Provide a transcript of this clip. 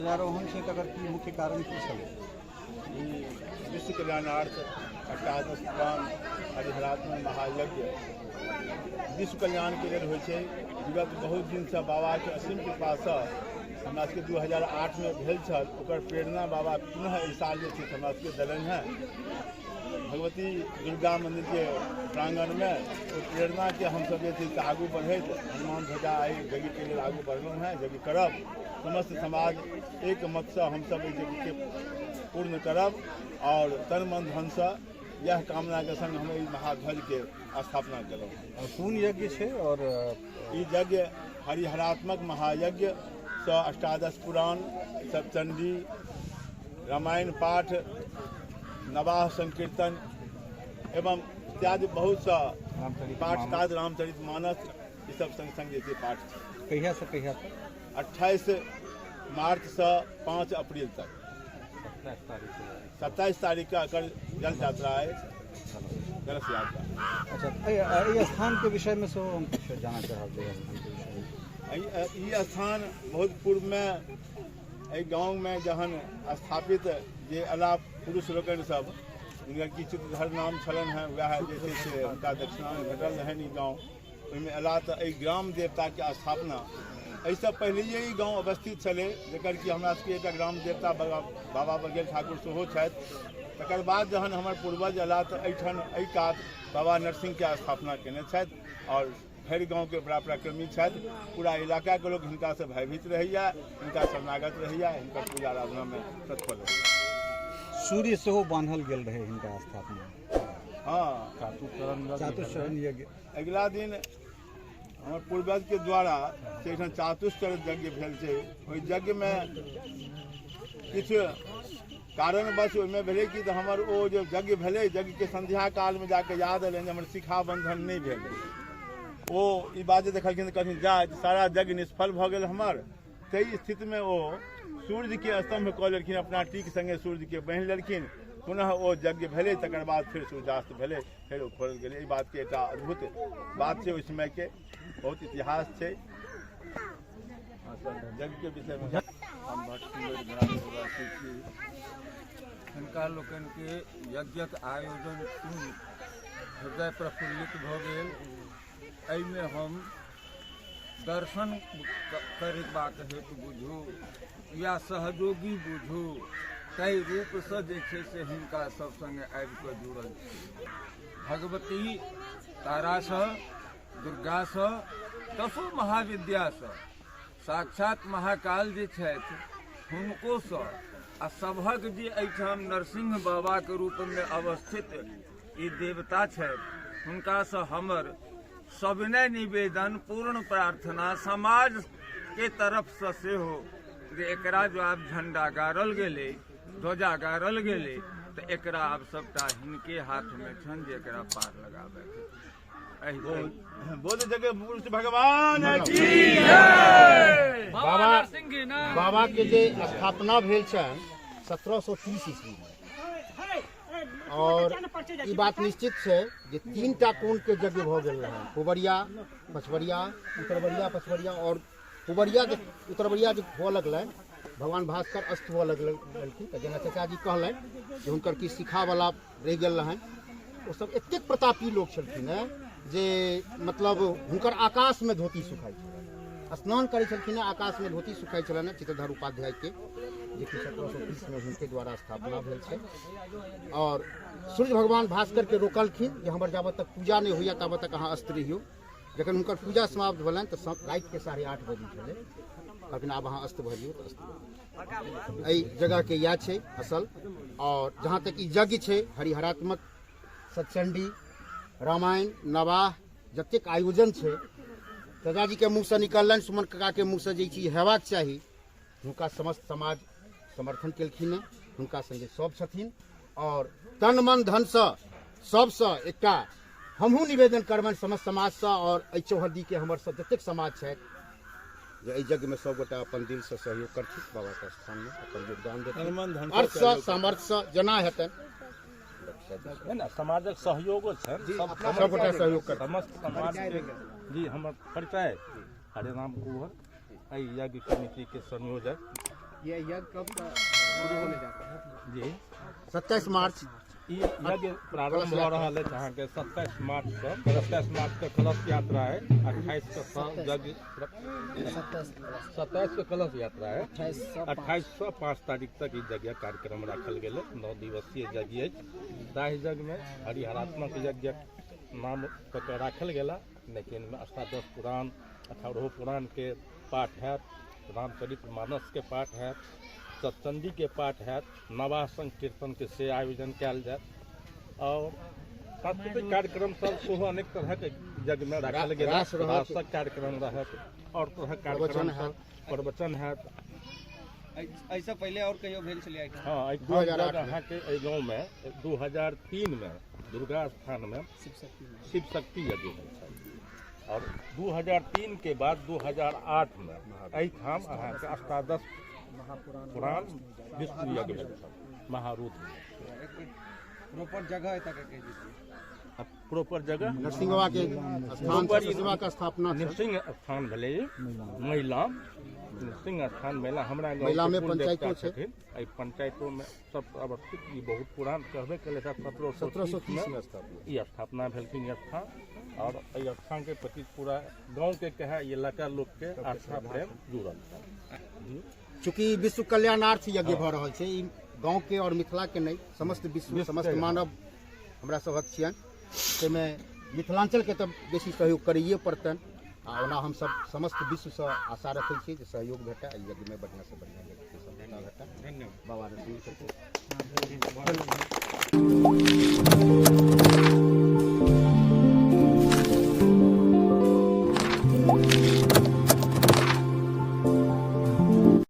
ध्वजारोहण छै, तकर की मुख्य कारण की छलै? ई विश्व कल्याणार्थ अष्टादश पुराण हरिहरात्मक महायज्ञ विश्व कल्याणके लेल होइ छै। विगत बहुत दिनसँ बाबाके असीम कृपासँ हमरा सबके 2008मे भेल छल, ओकर प्रेरणा बाबा पुनः एहि साल जे छै हमरा सबके देलनि हेँ। भगवती दुर्गा मन्दिरके प्राङ्गणमे ओहि प्रेरणाके हमसब जे छै से आगू बढ़ैत हनुमान ध्वजा एहि यज्ञके लेल आगू बढ़लहुँ हेँ। यज्ञ करब, समस्त समाज एक मतसँ हमसब एहि यज्ञके पूर्ण करब और तन मन धनसँ यह कामनाके संग हम एहि महाध्वजके स्थापना केलहुँ। कोन यज्ञ छै? और ई यज्ञ हरिहरात्मक महायज्ञ सँ अष्टादश पुराण, सप्तचंडी, रामायण पाठ, नवाह संकीर्तन एवं इत्यादि बहुत सा पाठ काज, रामचरित मानस, ई सब संग संग जे छै पाठ छै। कहिया से कहिया तक? 28 मार्च से 5 अप्रैल तक। 27 तारीख का एकर जल यात्रा अछि, कलश यात्रा। अच्छा, एहि स्थानके विषयमे सेहो हम किछु जानऽ चाहब जे स्थानके विषयमे। ई स्थान बहुत पूर्वमे एहि गाँवमे जहन स्थापित जे अला पुरुष लोकनि सब, जिनकर कि चित्रधर नाम छलनि हेँ, वएह जे छै से हुनका दक्षिणामे भेटल रहनि ई गाँव। ओहिमे अयला तऽ एहि ग्राम देवताके स्थापना एहिसँ पहिलैए ई गाँव अवस्थित छलै, जकर कि हमरा सबके एकटा ग्राम देवता बाबा बघेल ठाकुर सेहो छथि। तकर बाद जहन हमर पूर्वज अयला तऽ एहिठाम एहि कात बाबा नरसिंहके स्थापना केने छथि और भरि गाँवके बड़ा पराक्रमी छथि। पूरा इलाकाके लोक हिनकासँ भयभीत रहैया, हिनका शरणागत रहैया, हिनकर पूजा आराधनामे तत्पर रहैया। सूर्य सेहो बान्हल गेल रहै हिनका स्थापना। हाँ, चातुश्चरण यज्ञ। अगिला दिन हमर पूर्वजके द्वारा से एहिठाम चातुश्चरण यज्ञ भेल छै। ओहि यज्ञमे किछु कारणवश ओहिमे भेलै कि तऽ हमर ओ जे यज्ञ भेलै, यज्ञके संध्या कालमे जाके याद एलनि जे हमर शिखा बंधन नहि भेलै। ओ ई बात जे देखलखिन तऽ कहलखिन जा सारा यज्ञ निष्फल भऽ गेल हमर। ताहि स्थितिमे ओ सूर्यके स्तम्भ कऽ लेलखिन, अपना टीक सङ्गे सूर्यके बान्हि लेलखिन। पुनः ओ यज्ञ भेलै, तकर बाद फेर सूर्यास्त भेलै, फेर ओ खोलल गेलै। एहि बातके एकटा अद्भुत बात छै, ओहि समयके बहुत इतिहास छै यज्ञके विषयमे। हम भटसिमैर ग्राम निवासी छी। हिनका लोकनिके यज्ञक आयोजन सुनि हृदय प्रफुल्लित भऽ गेल। एहिमे हम दर्शन करबाक हेतु बुझू या सहयोगी बुझू, ताहि रूपसँ जे छै से हिनका सब सङ्गे आबिकऽ जुड़ल छी। भगवती तारासँ, दुर्गासँ, दसो महाविद्यासँ, साक्षात महाकाल जे छथि हुनकोसँ, आ सभक जे एहिठाम नरसिंह बाबाके रूपमे अवस्थित ई देवता छथि, हुनकासँ हमर सविनय निवेदन, पूर्ण प्रार्थना समाज के तरफसँ सेहो जे एकरा जो आब झंडा गाड़ल गेलै, ध्वजा गाड़ल गेलै, तऽ एकरा आब सबटा हिनके हाथमे छनि जे एकरा पार लगाबैके। बोल जगह पुरुष भगवान की। बाबा बाबा के जे स्थापना भेल छनि 1730 ईस्वी में, और ई बात निश्चित छै जे 3टा कोण के यज्ञ भऽ गेल रहै, पुबरिया, पछबरिया, उत्तरबरिया, पछबरिया। और पुबरिया जे उत्तरबरिया जे हुअ लगलनि, भगवान भास्कर अस्त हुअ लगलखिन, तऽ जेना चाचाजी कहलनि जे हुनकर की शिखावला रहि गेल रहनि, ओ सब एतेक प्रतापी लोक छलखिन हेँ जे मतलब हुनकर आकाशमे धोती सुखाइ छलनि, स्नान करै छलखिन हेँ, आकाशमे धोती सुखाइ छलनि हेँ चित्रधर उपाध्यायके, जेकि 1730में हुनके द्वारा स्थापना भेल छै। और सूर्य भगवान भास्कर के रोकलखिन जे हमर जाबत तक पूजा नहि होइए ताबत तक अहाँ अस्त रहियौ। जखन हुनकर पूजा समाप्त भेलनि तऽ रातिके 8:30 बजे छलै, कहलखिन आब अहाँ अस्त भऽ जइयौ, तऽ अस्त भऽ। एहि जगहके इएह छै असल। और जहाँ तक ई यज्ञ छै हरिहरात्मक सतचंडी, रामायण, नवाह जतेक आयोजन छै, चाचाजीके मुँहसँ निकललनि, सुमन काकाके मुँहसँ जे ई चीज हेबाक चाही, हुनका समस्त समाज समर्थन केलखिन हेँ, हुनका सङ्गे सब छथिन। और तन मन धनसँ सबसँ एकटा हमहूँ निवेदन करबनि समस्त समाजसँ और एहि चौहद्दीके हमर सब जतेक समाज छथि जे एहि यज्ञमे सबगोटा अपन दिलसँ सहयोग करथिन, बाबाके स्थानमे अपन योगदान देथिन, अर्थसँ सामर्थ्यसँ जेना हेतनि। ने समाजक सहयोगो छनि, सबगोटा सहयोग करथिन। समस्त समाज जी। हमर परिचय हरेराम कुंवर, एहि यज्ञ समितिके संयोजक। ये यज्ञ कब शुरू होने जा रहा है? जी, 27 मार्च ई यज्ञ प्रारंभ भऽ रहल अछि अहाँके 27 मार्च सँ। 27 मार्च के कलश यात्रा है, 28 के यज्ञ, 27 के कलश यात्रा है, 28 से 5 तारीख तक ई यज्ञ कार्यक्रम राखल गेल। 9 दिवसीय यज्ञ अछि। ताहि यज्ञमे हरिहरात्मक यज्ञ नाम कऽ के राखल गेला, लेकिन अष्टादश पुराण, 18 पुराण के पाठ हैत, रामचरित मानस के पाठ हैत, सप्तचंडी के पाठ हैत, नवाह संकीर्तन के से आयोजन कयल जायत और सांस्कृतिक कार्यक्रम सब सेहो अनेक तरहक यज्ञमे राखल गेल। रास रहत। रासक कार्यक्रम रहत और तरहक कार्यक्रम प्रवचन सब, प्रवचन हैत। एहिसँ पहिले और कहियो भेल छलै एहिठाम? हाँ, एहिठाम 2008 यज्ञ अहाँके एहि गाँवमे 2003 में दुर्गा स्थानमे शिव शक्ति यज्ञ भेल छल और 2003 के बाद 2008 में एहिठाम अहाँके अष्टादश पुराण विष्णु यज्ञ भेल छल, महारुद्र। प्रॉपर जगह एतऽ के कहि दितियै। प्रॉपर जगह नरसिंह बाबा के स्थान छै, नरसिंह बाबा के स्थापना छै। नृसिंह स्थान भेलै महिला, नृसिंह स्थान महिला हमरा गाँव महिलामे के कुल देवता पंचायतो छै। छथिन। एहि पंचायतो में सब अवस्थित। ई बहुत पुरान कहबे केले, 1730 1730 में स्थापना ई स्थापना भेलखिन ई स्थान और एहि स्थान के प्रति पूरा गाँव के कहे इलाका लोक के आस्था प्रेम जुड़ल छै। चूँकि विश्व कल्याणार्थ यज्ञ भऽ रहल छै, ई गाँव के और मिथिला के नहि, समस्त विश्व, समस्त मानव हमरा सभक छियनि, ताहिमे मिथिलांचल के तऽ बेसी सहयोग करैए पड़तनि। आ ओना हमसब समस्त विश्वसँ आशा रखै छी जे सहयोग भेटय, एहि यज्ञमे बढ़िआँसँ बढ़िआँ यज्ञके सफलता भेटय। बाबा नरसिंह।